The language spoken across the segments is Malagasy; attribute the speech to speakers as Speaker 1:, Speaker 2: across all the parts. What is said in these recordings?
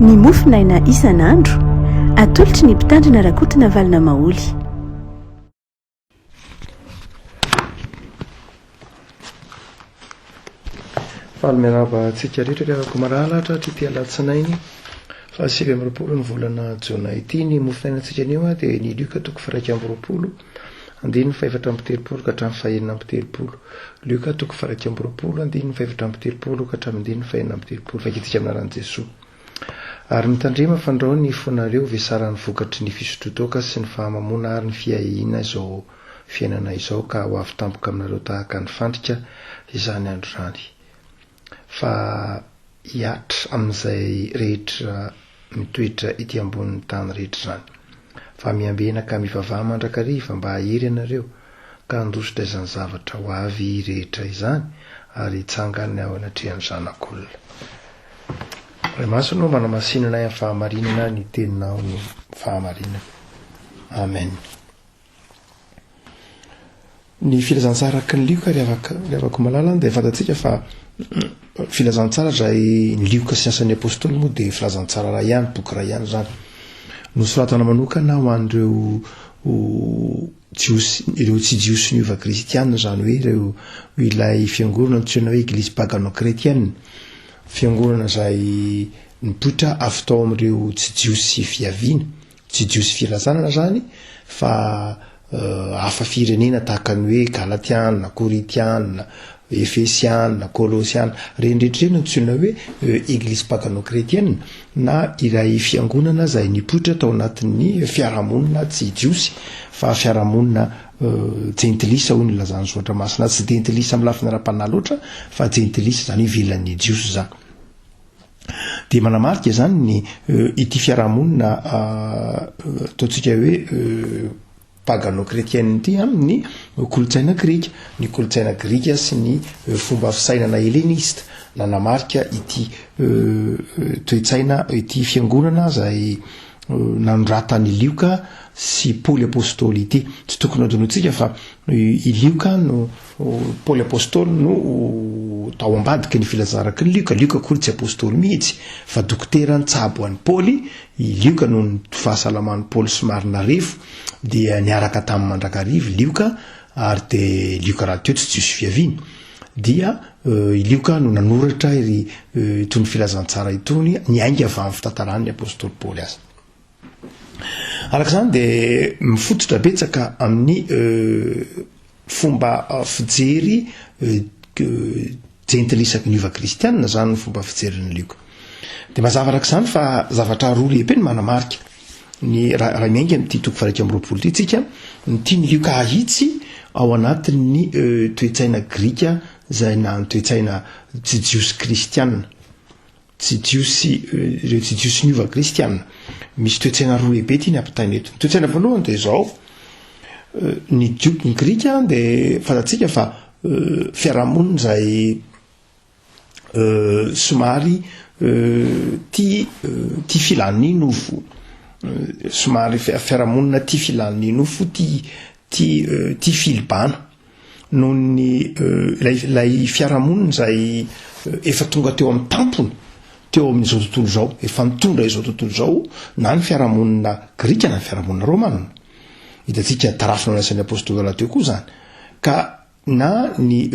Speaker 1: Ny mofonaina isan'andro, atolotry ny Mpitandrina Rakotonavalona Maholy.
Speaker 2: Faly miarahaba antsika rehetra ry havako malala hatratr'ity ity alatsinainy faha 29 ny volana jona ity. Ny mofonainantsika anio dia ny Lioka toko faha 21 andininy faha 34 ka hatramin'ny faha 36. Lioka toko faha 21 andininy faha 34 ka hatramin'ny andininy faha 36. Vakintsika amin'ny anaran'i Jesoa. Ary mitandrema fandrao ny fonareo vesaran'ny vokatry ny fisotroan-toaka sy ny fahamamoana ary ny fiahiahiana izao fiainana izao ka ho avy tampoka aminareo tahaka ny fandrika izany andro izany. Fa hihatra amin'izay rehetra mitoetra ety ambonin'ny tany rehetra izany. Fa miambena ka mivavaha mandrakariva mba hahery anareo ka handositra izany zavatra ho avy rehetra izany ary hitsangana eo anatrehan'ny Zanak'olona. Ray Masina ô, manamasina anay amin'ny fahamarinana, ny teninao no fahamarinana. Amen. Ny filazantsara araka ny Lioka ry havako ry havako malala dia fantatsika fa filazantsara izay ny Lioka sy ny asan'ny Apôstôly moa dia filazantsara iray ihany, boky iray ihany izany. Nosoratana manokana ho an'ireo Jiosy, ireo tsy Jiosy niova kristiana, izany hoe ireo ilay fiangonana antsoina hoe Eglise pagano-chrétienne, fiangonana izay nipoitra avy tao amin'ireo tsy Jiosy fiaviana, tsy Jiosy firazanana izany fa hafa firenena tahaka ny hoe Galatiana, Korintiana, Efesiana, Kolosiana, ireny rehetra ireny no antsoina hoe Eglise pagano-chrétienne na ilay fiangonana izay nipoitra tao anatin'ny fiarahamonina tsy jiosy fa fiarahamonina jentilisa hoy ny ilazan'ny soratra masina, tsy jentilisa amin'ny lafiny ara-panahy loatra fa jentilisa izany hoe ivelan'ny jiosy izany. Dia manamarika izany ny ity fiarahamonina ataontsika hoe pagano-chrétienne ity amin'ny kolontsaina grika. Ny kolontsaina grika sy ny fomba fisainana helenista nanamarika ity toe-tsaina ity fiangonana izay nanoratan'i Lioka sy Paoly Apostoly ity. Tsy tokony hadinointsika fa i Lioka no Paoly Apostoly no tao ambadiky ny filazaraky ny Lioka. Lioka akory tsy Apostoly mihitsy fa dokotera nitsabo an'i Paoly I Lioka noho ny fahasalaman'i Paoly somary narefo dia niaraka taminy mandrakariva i Lioka ary dia Lioka rahateo tsy Jiosy fiaviana. Dia i Lioka no nanoratra iry itony filazantsara itony niainga avy amin'ny fitantaran'ny Apostoly Paoly azy. Araka izany dia mifototra betsaka amin'ny fomba fijery jentilisa niova kristianina izany ny fomba fijerin'i Lioka. Dia mazava araka izany fa zavatra roa lehibe no manamarika ny raha miainga amin'ity toko faha 21 ity tsika, ny tian'i Lioka hahitsy ao anatin'ny toe-tsaina grika izay na ny toe-tsaina tsy jiosy kristianina. Tsy jiosy, ireo tsy jiosy niova kristiana. Misy toe-tsaina roa lehibe tiany ampitaina eto. Ny toe-tsaina voalohany dia izao, ny dio-, ny grika dia fantatsika fa fiarahamonina izay somary tia tia filan'ny nofo, somary fiarahamonina tia filan'ny nofo, tia tia tia filibana. Noho ny ilay ilay fiarahamonina izay efa tonga teo amin'ny tampony teo amin'izao tontolo izao, efa nitondra izao tontolo izao na ny fiarahamonina grika na ny fiarahamonina romana. Hitantsika tarafina ao anatin'ny Apostoly rahateo koa izany. Ka na ny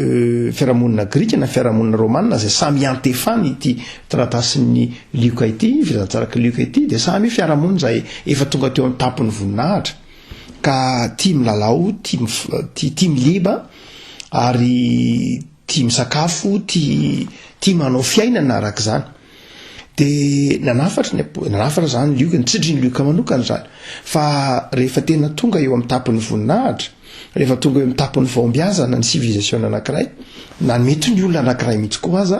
Speaker 2: fiarahamonina grika na fiarahamonina romana izay samy iantefany ity taratasin'ny Lioka ity, filazantsarak'i Lioka ity, dia samy fiarahamonina izay efa tonga teo amin'ny tampon'ny voninahitra. Ka tia milalao, tia tia tia mileba ary tia misakafo, tia tia manao fiainana araka izany. Dia nanafatra ny nanafatra izany Lioka, nitsindry ny Lioka manokana izany. Fa rehefa tena tonga eo amin'ny tampon'ny voninahitra, rehefa tonga eo amin'ny tampon'ny fahombiazana ny civilisation anankiray, na mety ny olona anankiray mihitsy koa aza,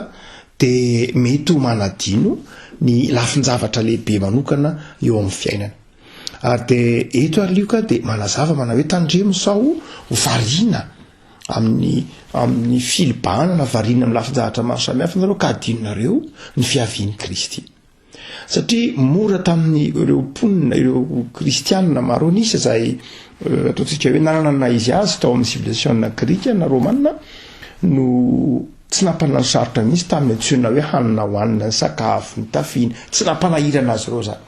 Speaker 2: dia mety ho manadino ny lafin-javatra lehibe manokana eo amin'ny fiainana. Ary dia eto ary Lioka dia manazava manao hoe tandremo sao ho variana amin'ny amin'ny filibana na variana amin'ny lafin-javatra maro samihafa nareo ka adinonareo ny fiavian'i Kristy. Satria mora tamin'ny ireo mponina, ireo kristianina maro an'isa izay eh, ataontsika hoe nanana ny naha izy azy tao amin'ny civilisation grika na romana no. Tsy nampanano sarotra mihitsy tamin'ny antsoina hoe hanina hohanina, ny sakafo, ny tafiana. Tsy nampanahirana azy ireo izany.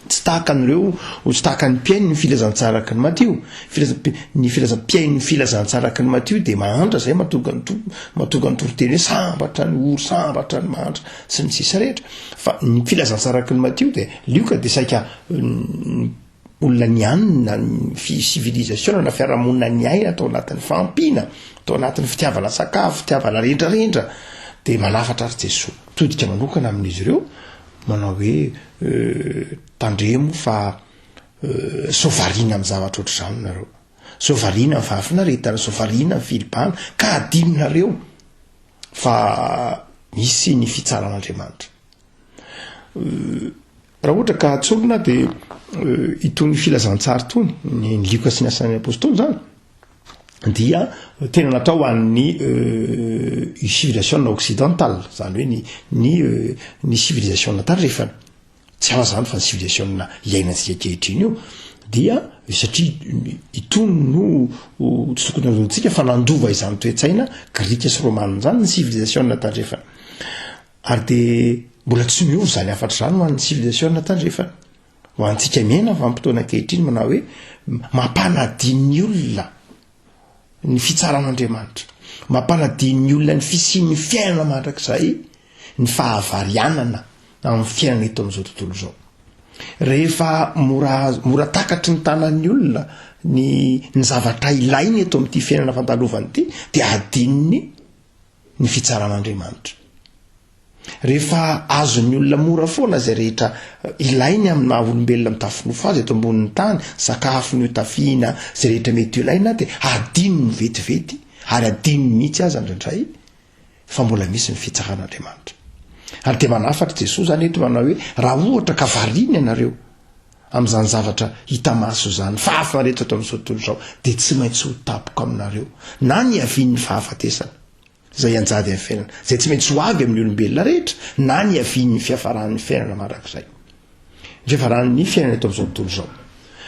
Speaker 2: Tsy tahaka an'ireo, tsy tahaka ny mpihaino ny filazantsara araka ny Matio. Ny filaza, mpihaino ny filazantsara araka ny Matio dia mahantra izay mahatonga ny Tompo, mahatonga ny toriteny hoe sambatra ny ory, sambatra ny mahantra, sy ny sisa rehetra. Fa ny filazantsara araka ny Matio dia, Lioka dia saika olona nianina ny civilisation na fiarahamonina niaina tao anatin'ny fahampiana, tao anatin'ny fitiavana sakafo, fitiavana rendrarendra, dia manafatra ary Jesoa. Mitodika manokana amin'izy ireo, manao hoe tandremo fa sao variana amin'ny zavatra ohatr'izany nareo, sao variana amin'ny fahafinaretana, sao variana amin'ny filibana, ka adinonareo fa misy ny fitsaran'Andriamanitra. Raha ohatra ka tsorina dia itony filazantsara itony, ny Lioka sy ny Asan'ny Apostoly izany, dia tena natao ho an'ny civilisation occidentale, izany hoe ny ny ny civilisation tandrefana. Tsy hafa izany fa ny civilisation iainantsika ankehitriny io dia satria itony no tsy tokony hadinontsika fa nandova izany toe-tsaina grika sy romana izany ny civilisation tandrefana. Ary dia mbola tsy miova izany hafatra izany ho an'ny civilisation tandrefana. Ho antsika miaina vanim-potoana ankehitriny manao hoe mampanadino ny olona ny fitsaran'Andriamanitra, mampanadino ny olona ny fisian'ny fiainana mandrakizay, ny fahavarianana amin'ny fiainana eto amin'izao tontolo izao. Rehefa mora mora takatry ny tanan'ny olona ny ny zavatra ilainy eto amin'ity fiainana fandalovana ity dia adinony ny fitsaran'Andriamanitra. Rehefa azon'ny olona mora foana izay rehetra ilainy amin'ny maha olombelona mitafy nofo azy eto ambonin'ny tany, sakafo ny hotafiana, izay rehetra mety ho ilaina dia adinony vetivety ary adinony mihitsy aza indraindray fa mbola misy ny fitsaran'Andriamanitra. Ary dia manafatra Jesoa izany eto manao hoe raha ohatra ka variana ianareo amin'izany zavatra hita maso izany, fahafinaretana eto amin'izao tontolo izao, dia tsy maintsy ho tampoka aminareo na ny hiavian'ny fahafatesana, izay hianjady amin'ny fiainana, izay tsy maintsy ho avy amin'ny olombelona rehetra, na ny hiavian'ny fiafaran'ny fiainana mandrakizay. Ny fiafaran'ny fiainana eto amin'izao tontolo izao.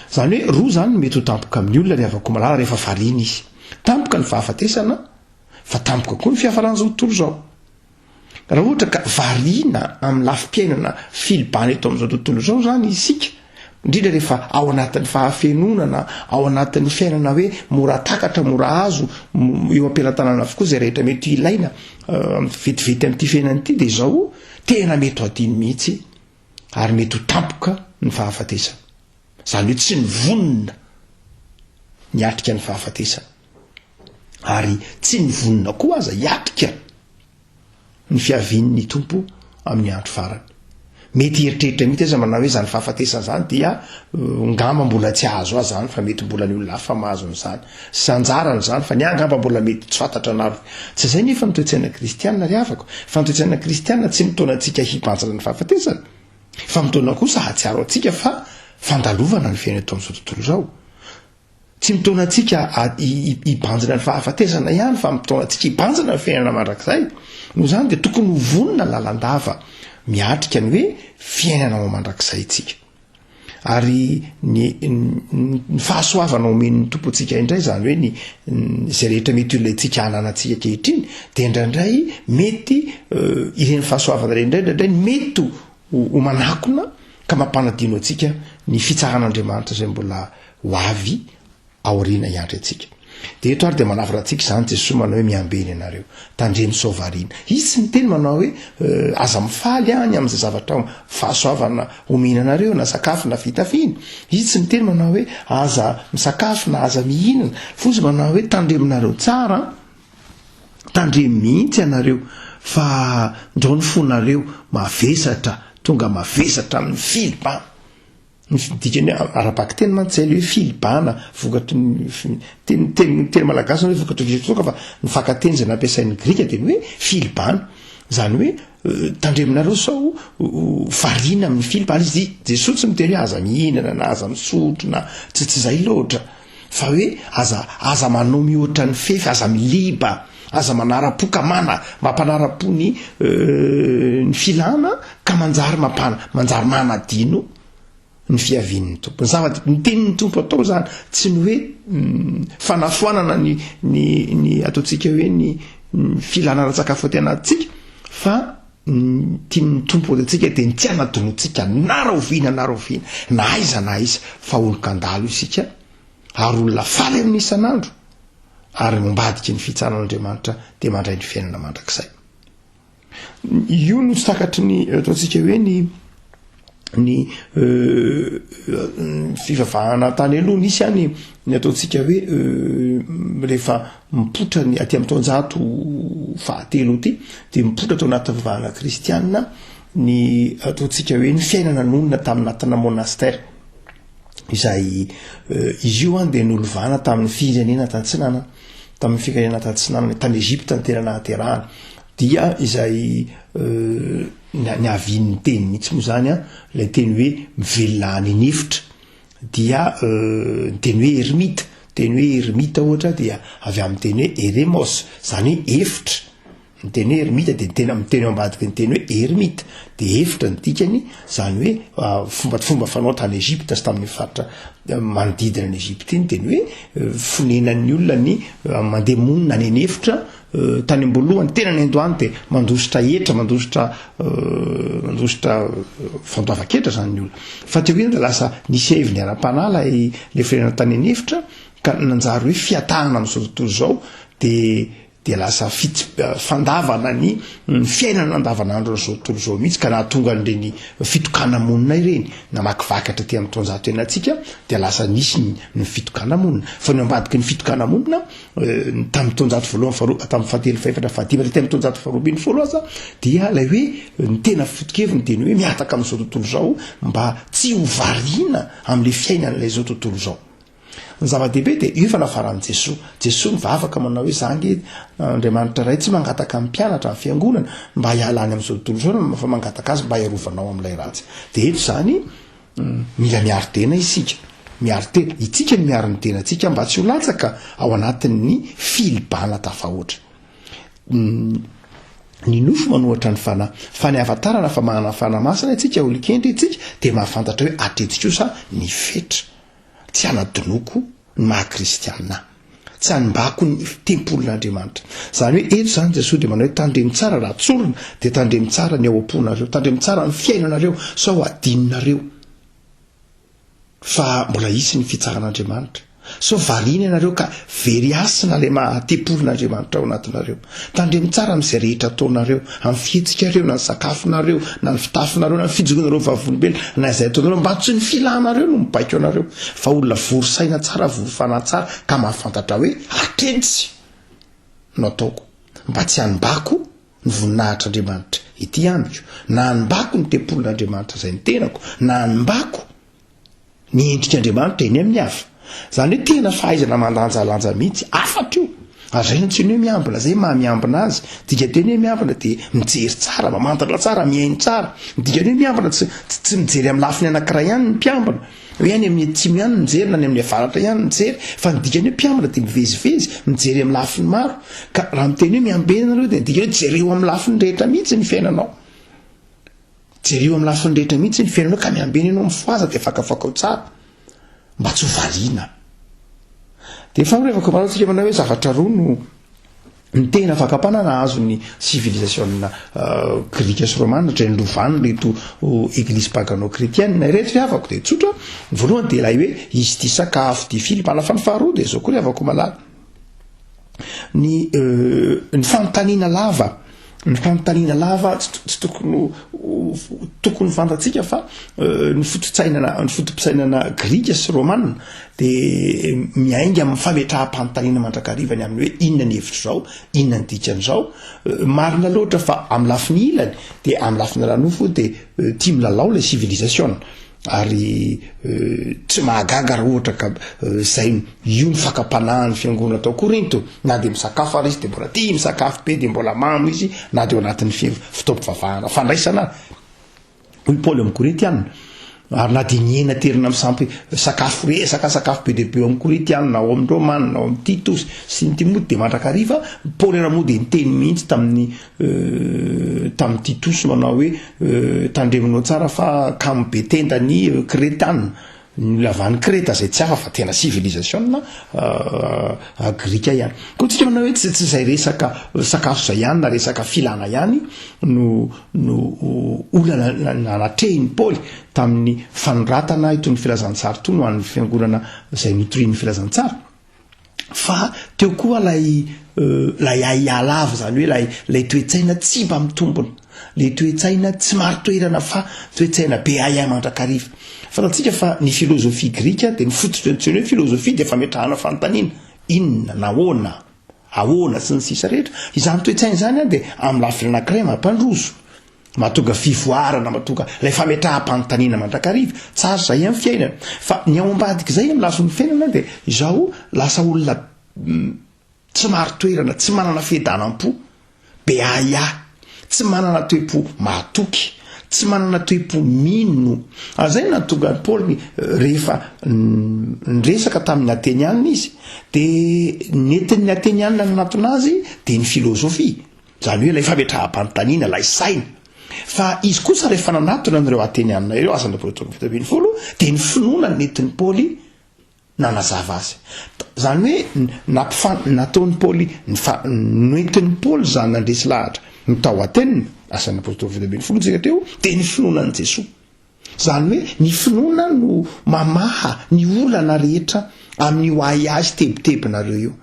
Speaker 2: Izany hoe roa izany no mety ho tampoka amin'ny olona ry havako malala rehefa variana izy. Tampoka ny fahafatesana, fa tampoka koa ny fiafaran'izao tontolo izao. Raha ohatra ka variana amin'ny lafim-piainana filibana eto amin'izao tontolo izao izany isika, indrindra rehefa ao anatin'ny fahafenoana na ao anatin'ny fiainana hoe mora takatra, mora azo, eo am-pelatanana avokoa izay rehetra mety ilaina vetivety amin'ity fiainana ity, dia izao tena mety ho adino mihitsy ary mety ho tampoka ny fahafatesana. Izany hoe tsy nivonona niatrika ny fahafatesana. Ary tsy nivonona koa aza hiatrika ny fiavian'ny Tompo amin'ny andro farany. Mety hieritreritra mihitsy aza manao hoe izany fahafatesana izany dia ngamba mbola tsy hahazo azy izany fa mety mbola ny olona hafa mahazo an'izany. Sy anjarany izany fa ny ahy angamba mbola mety tsy fantatra anareo. Tsy izay nefa ny toe-tsaina kristiana ry havako, fa ny toe-tsaina kristiana tsy mitaona antsika hibanjina ny fahafatesana, fa mitaona kosa hahatsiaro antsika fa fandalovana ny fiainana eto amin'izao tontolo izao. Tsy mitaona antsika hibanjina ny fahafatesana ihany fa mitaona antsika hibanjina ny fiainana mandrakizay. Noho izany dia tokony ho vonona lalandava miatrika ny hoe fiainana ao mandrakizay isika. Ary ny, ny fahasoavana omen'ny Tompo antsika indray, izany hoe ny, izay rehetra mety ho ilaintsika hananantsika ankehitriny, dia indraindray mety ireny fahasoavana ireny indray indraindray mety ho manakona ka mampanadino antsika ny fitsaran'Andriamanitra izay mbola ho avy aoriana hiandry antsika. Dia eto ary dia manafatra antsika izany Jesoa manao hoe miambena ianareo, tandremo sao variana. Izy tsy miteny manao hoe aza mifaly any amin'izay zavatra fahasoavana omena anareo na sakafo na fitafiana. Izy tsy miteny manao hoe aza misakafo na aza mihinana. Fa izy manao hoe tandremonareo tsara an. Tandremo mihitsy ianareo fa ndrao ny fonareo mavesatra, tonga mavesatra amin'ny filibana. Ny dikany hoe ara-bakiteny mantsy izay ilay hoe filibana vokatry ny teny teny teny malagasy hoe vokatry ny fisotroka fa ny fakateny izay nampiasain'ny grika dia ny hoe filibana. Izany hoe tandremonareo sao variana amin'ny filibana izy. Jesoa tsy miteny hoe aza mihinana na aza misotro na tsy tsy izay loatra. Fa hoe aza aza manao mihoatra ny fefy, aza miliba, aza manara-po ka mana mampanara-po ny ny filana ka manjary mampana manjary manadino ny fiavian'ny Tompo. Ny zava ny tenin'ny Tompo atao zany tsy ny hoe fanafoanana ny ny ny ataontsika hoe ny. filana ara-tsakafo aty anatintsika fa ny tian'ny Tompo ho antsika dia ny tsy hanadinoantsika na rahoviana na rahoviana na aiza na aiza fa olon-kandalo isika ary olona faly amin'ny isan'andro ary ny ambadiky ny fitsaran'Andriamanitra dia mandray ny fiainana mandrakizay. Io no tsy takatry ny ataontsika hoe ny ny euh, fivavahana tany aloha nisy any ny ataontsika hoe euh, rehefa mipoitra ny aty amin'ny taonjato fahatelo ity dia mipoitra tao anatin'ny fivavahana kristianina ny ataontsika hoe ny fiainana nonina tamin'anatina monastère izay izy io an dia nolovana tamin'ny firenena tatsinanana, tamin'ny firenena tatsinanana, tany Egypte ny tena nahaterahany, dia izay niavian'ny teny mihitsy moa zany an, ilay teny hoe mivelona any an'efitra, dia ny teny hoe ermite, teny hoe ermite ohatra dia avy amin'ny teny hoe eremos, izany hoe efitra. Ny teny hoe ermita dia tena miteny ao ambadiky ny teny hoe ermite, dia efitra ny dikany, izany hoe fomba fomba fanao tany Egypte sy tamin'ny faritra manodidina an'i Egypte iny dia ny hoe fonenan'ny olona ny mandeha monina any an'efitra tany am-boalohany, tena any an-dohany dia mandositra hetra, mandositra mandositra fandoavan-ketra izany ny olona. Fa teo aoriana dia lasa nisy heviny ara-panahy ilay ilay fonenana tany an'efitra ka nanjary hoe fiatahana amin'izao tontolo izao dia dia lasa fandavana ny fiainana andavanandron'izao tontolo izao mihitsy ka nahatonga an'ireny fitokana-monina ireny namakivaky hatraty amin'ny taonjato iainantsika dia lasa nisy ny fitokana-monina. Fa ny ambadiky ny fitokana-monina tamin'ny taonjato voalohany faharoa tamin'ny fahatelo fahefatra fahadimy hatraty amin'ny taonjato faharoa ambin'ny folo aza dia ilay hoe ny tena foto-keviny dia ny hoe mihataka amin'izao tontolo izao mba tsy ho variana amin'ilay fiainan'ilay izao tontolo izao. Ny zava-dehibe dia io efa nafaran'i Jesoa. Jesoa mivavaka manao hoe za ange Andriamanitra Ray tsy mangataka amin'ny mpianatra, amin'ny fiangonana mba hiala any amin'izao tontolo izao fa mangataka azy mba hiarovanao amin'ilay ratsy. Dia eto izany mila miaro tena isika. Miaro tena. Itsika no miaro ny tenantsika mba tsy ho latsaka ao anatin'ny filibana tafahoatra. Ny nofo manohatra ny fanahy. Fa ny ahafantarana fa manana fanahy masina isika, olon-kendry isika, dia mahafantatra hoe hatreto kosa ny fetra. Tsy hanadinoako ny maha kristianina ahy. Tsy hanimbako ny tempolin'Andriamanitra. Izany hoe eto izany Jesoa dia manao hoe tandremo tsara raha tsorina dia tandremo tsara ny ao am-ponareo, tandremo tsara ny fiainanareo sao hadinonareo fa mbola hisy ny fitsaran'Andriamanitra. Sao variana ianareo ka very hasina ilay maha tempolin'Andriamanitra ao anatinareo. Tandremo tsara amin'izay rehetra ataonareo, amin'ny fihetsikareo, na ny sakafonareo, na ny fitafinareo, na ny fijoroanareo vavolombelona, na izay ataonareo, mba tsy ny filanareo no mibaiko anareo, fa olona vory saina tsara, vory fanahy tsara, ka mahafantatra hoe hatretsy no ataoko, mba tsy hanimbako ny voninahitr'Andriamanitra ety amiko, na hanimbako ny tempolin'Andriamanitra izay ny tenako, na hanimbako Ny endrik'Andriamanitra eny amin'ny hafa. Izany hoe tena fahaizana mandanjalanja mihitsy. Hafatra io. Ary izay no antsoiny hoe miambina. Izay maha miambina azy. Dikanteny hoe miambina dia mijery tsara, mamantatra tsara, mihaino tsara. Ny dikany hoe miambina tsy tsy mijery amin'ny lafiny anankiray ihany ny mpiambina. Hoe any amin'ny atsimo ihany no mijery na any amin'ny avaratra ihany no mijery. Fa ny dikany hoe mpiambina dia mivezivezy, mijery amin'ny lafiny maro. Ka raha miteny hoe miambena ianareo dia ny dikany hoe jereo amin'ny lafiny rehetra mihitsy ny fiainanao. Jereo amin'ny lafiny rehetra mihitsy ny fiainanao ka miambena ianao mifohaza dia fakafakao tsara mba tsy ho valiana. Dia efa revako manao tsika manao hoe zavatra roa no ny tena fakam-panahy nahazo ny civilisation grika sy romana dray nilovan'ny reto eglizy pagano chrétienne ireto ry havako dia tsotra ny voalohany dia ilay hoe izy tia sakafo tia filibana fa ny faharoa dia izao koa ry havako malala Ny ny fanontaniana lava, ny fanontaniana lava tsy tokony ho tokony fantatsika fa ny foto-tsainana ny foto-pisainana grika sy romana dia miainga amin'ny fametraham-panontaniana mandrakariva ny amin'ny hoe inona ny hevitr'izao, inona ny dikan'izao. Marina loatra fa amin'ny lafiny ilany dia amin'ny lafiny ara-nofo dia tia milalao ilay civilisation. Ary tsy mahagaga raha ohatra ka izay io ny fakam-panahin'ny fiangonana tao Korinto, na dia misakafo ary izy dia mbola tia misakafo be dia mbola mamo izy na dia ao anatin'ny fotoam-pivavahana fandraisana ary. Hoy Paoly amin'ny Korintiana, ary na dia ny hena terina amin'ny sampy sakafo resaka sakafo be dia be ao amin'ny Korintiana, ao amin'ny Romana, ao amin'ny Titosy sy ny Timoty dia mandrakariva, Paoly ary moa dia niteny mihitsy tamin'ny tamin'i Titosy manao hoe tandremonao tsara fa kamo be tenda ny Kretana. Ny olona avy any Kreta izay tsy hafa fa tena sivilizasiona grika ihany. Koa tsika manao hoe tsy tsy izay resaka sakafo izay ihany na resaka filana ihany no no olana nanatrehin'i Paoly tamin'ny fanoratana itony filazantsara itony ho an'ny fiangonana izay notorian'ny filazantsara. Fa teo koa ilay ilay ahiahy lava, izany hoe ilay ilay toe-tsaina tsy mba mitombina, ilay toe-tsaina tsy marin-toerana fa toe-tsaina be ahiahy mandrakariva. Fantatsika fa ny filozofia grika dia ny fototry ny antsoina hoe filozofia dia fametrahana fanontaniana, inona, nahoana, ahoana, sy ny sisa rehetra. Izany toe-tsaina izany dia amin'ny lafiny anankiray mampandroso. Mahatonga fivoarana, mahatonga ilay fametraham-panontaniana mandrakariva. Tsara izay amin'ny fiainana. Fa ny ao ambadik'izay amin'ny lafiny fiainana dia izao lasa olona tsy marin-toerana, tsy manana fiadanam-po, be ahiahy, tsy manana toe-po mahatoky, tsy manana toe-po mino. Ary izay no nahatonga an'i Paoly rehefa niresaka tamin'ny Atenianina izy, dia nentin'ny Atenianina nanatona azy dia ny filozofia. Izany hoe ilay fametraham-panontaniana, ilay saina. Fa izy kosa rehefa nanatona an'ireo Atenianina ireo, Asan'ny Apôstôly 17, dia ny finoana no nentin'i Paoly nanazava azy. Izany hoe nampifa- nataon'i Paoly, nifa- noentin'i Paoly izany nandresy lahatra ny tao Atena, Asan'ny Apôstôly 17 tsika teo, dia ny finoana an'i Jesoa. Izany hoe ny finoana no mamaha ny olana rehetra amin'io ahiahy sy tebitebinareo io.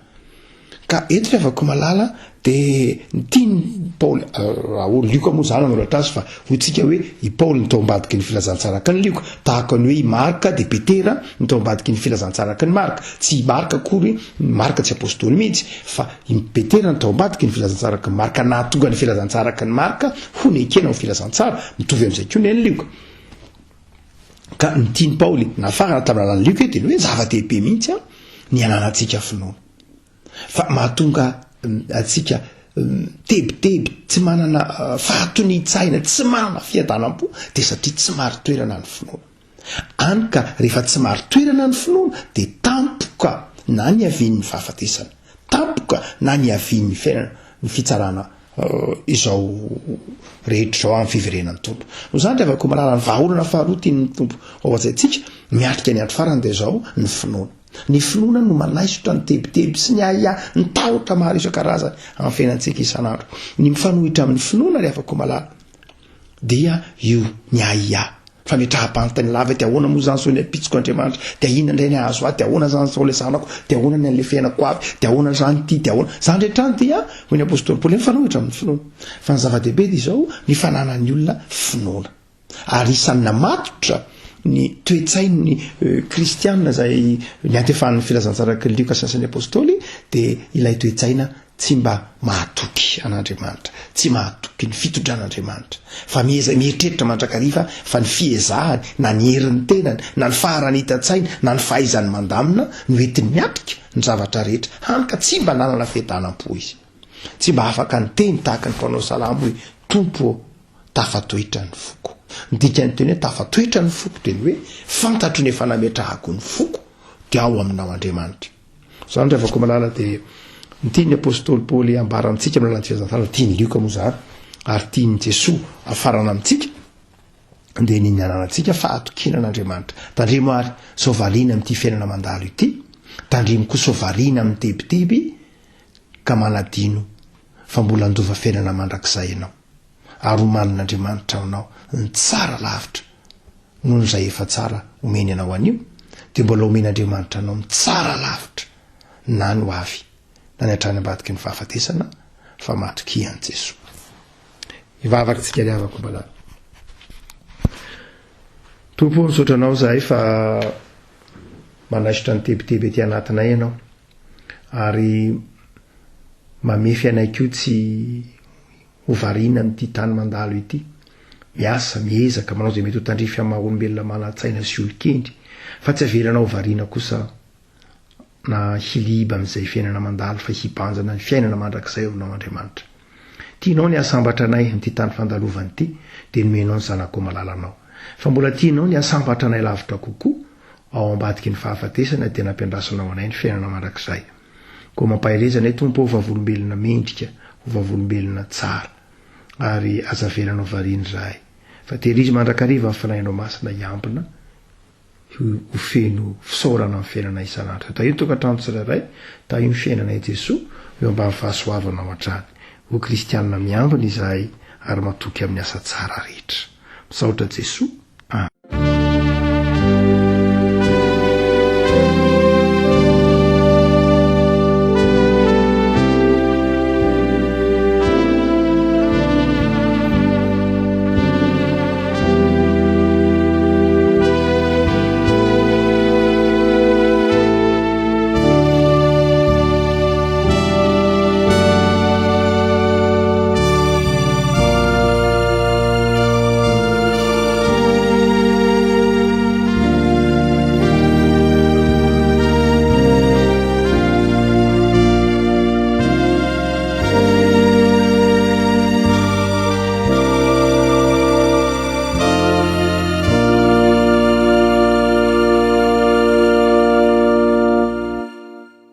Speaker 2: Ka eto ry havako malala dia ny tian'i Paoly, raha ho Lioka moa izany nanoratra azy fa hoy tsika hoe i Paoly no tao ambadiky ny filazantsara araka ny Lioka, tahaka ny hoe i Marka dia Petera no tao ambadiky ny filazantsara araka ny Marka, tsy i Marka akory, Marka tsy apostoly mihitsy fa i Petera no tao ambadiky ny filazantsara araka ny Marka, nahatonga ny filazantsara araka ny Marka ho nekena ho filazantsara, mitovy amin'izay koa ny an'i Lioka. Ka ny tian'i Paoly nafarana tamin'ny alalan'i Lioka dia ny hoe zava-dehibe mihitsy ny hananantsika finoana. Fa mahatonga antsika tebiteby, tsy manana fahatonian-tsaina, tsy manana fiadanam-po dia satria tsy marin-toerana ny finoana. Any ka rehefa tsy marin-toerana ny finoana dia tampoka na niavian'ny fahafatesana, tampoka na niavian'ny fiainana, ny fitsarana izao rehetra izao amin'ny fiverenan'ny Tompo. Noho izany ry havako malala, ny vahaolana faharoa tian'ny Tompo ho antsaintsika miatrika ny andro farany dia izao, ny finoana. Ny finoana no manaisotra ny tebiteby sy ny ahiahy, ny tahotra maro isan-karazany amin'ny fiainantsika isan'andro. Ny mifanohitra amin'ny finoana ry havako malala dia io ny ahiahy. Fametraham-panontaniana lava dia ahoana moa izany sao ny ampitsoko Andriamanitra, dia inona indray ny hahazo ahy, dia ahoana izany sao ilay zanako, dia ahoana ny an'ilay fiainako avy, dia ahoana izany ity, dia ahoana. Izany rehetra izany dia, hoy ny apostoly Paoly, mifanohitra amin'ny finoana. Fa ny zava-dehibe dia izao, ny fananan'ny olona finoana. Ary isan'ny namatotra ny toe-tsain'ny kristiana izay niantefan'ny filazantsarak'i Lioka sy Asan'ny Apostoly dia ilay toe-tsaina Tsy mba mahatoky an'Andriamanitra, tsy mahatoky ny fitondran'Andriamanitra, fa mieza mieritreritra mandrakariva fa ny fiezahany, na ny herin'ny tenany, na ny faharanitan-tsainy, na ny fahaizany mandamina no entiny miatrika ny zavatra rehetra, hany ka tsy mba nanana fiadanam-po izy. Tsy mba afaka niteny tahaka ny mpanao salamo hoe, Tompo ô, tafatoetra ny foko. Ny dikan'ny teny hoe tafatoetra ny foko dia ny hoe fantatro ny efa nametrahako ny foko dia ao aminao Andriamanitra. Izany ry havako malala dia ny tian'ny apostoly Paoly ambara amintsika amin'ny alalan'ny filazantsara, tian'i Lioka moa izany ary tian'i Jesoa afarana amintsika dia ny ananantsika fahatokiana an'Andriamanitra. Tandremo ary sao variana amin'ity fiainana mandalo ity, tandremo koa sao variana amin'ny tebiteby ka manadino fa mbola handova fiainana mandrakizay ianao. Ary homanin'Andriamanitra ho anao ny tsara lavitra noho izay efa tsara omeny anao anio, dia mbola homen'Andriamanitra anao ny tsara lavitra na ny ho avy na ny hatrany ambadiky ny fahafatesana, fa matokia an'i Jesoa. Hivavaka tsika ry havako malala. Tompo ô, misaotra anao izahay fa manaisotra ny tebiteby aty anatinay ianao, ary mamefy anay koa tsy ho variana amin'ity tany mandalo ity. Miasa, miezaka, manao izay mety ho tandrify amin'ny maha olombelona manan-tsaina sy olon-kendry, fa tsy avelanao ho variana kosa na hiliba amin'izay fiainana mandalo fa hibanjina ny fiainana mandrakizay ao aminao Andriamanitra. Tianao ny hahasambatra anay amin'ity tany fandalovana ity, dia nomenao ny Zanakao malalanao. Fa mbola tianao ny hahasambatra anay lavitra kokoa, ao ambadiky ny fahafatesana dia nampiandrasanao anay ny fiainana mandrakizay. Koa mampahereza anay Tompo ô vavolombelona mendrika ho vavolombelona tsara ary aza avelanao variana izahay fa tehirizo mandrakariva ny Fanahinao Masina hiambina. ho feno fisaorana amin'ny fiainana isan'andro. Tahio ny tokantrano tsirairay, tahio ny fiainanay Jesoa, eo ambany fahasoavanao hatrany. Ho kristianina miambina izahay ary matoky amin'ny asa tsara rehetra. Misaotra Jesoa.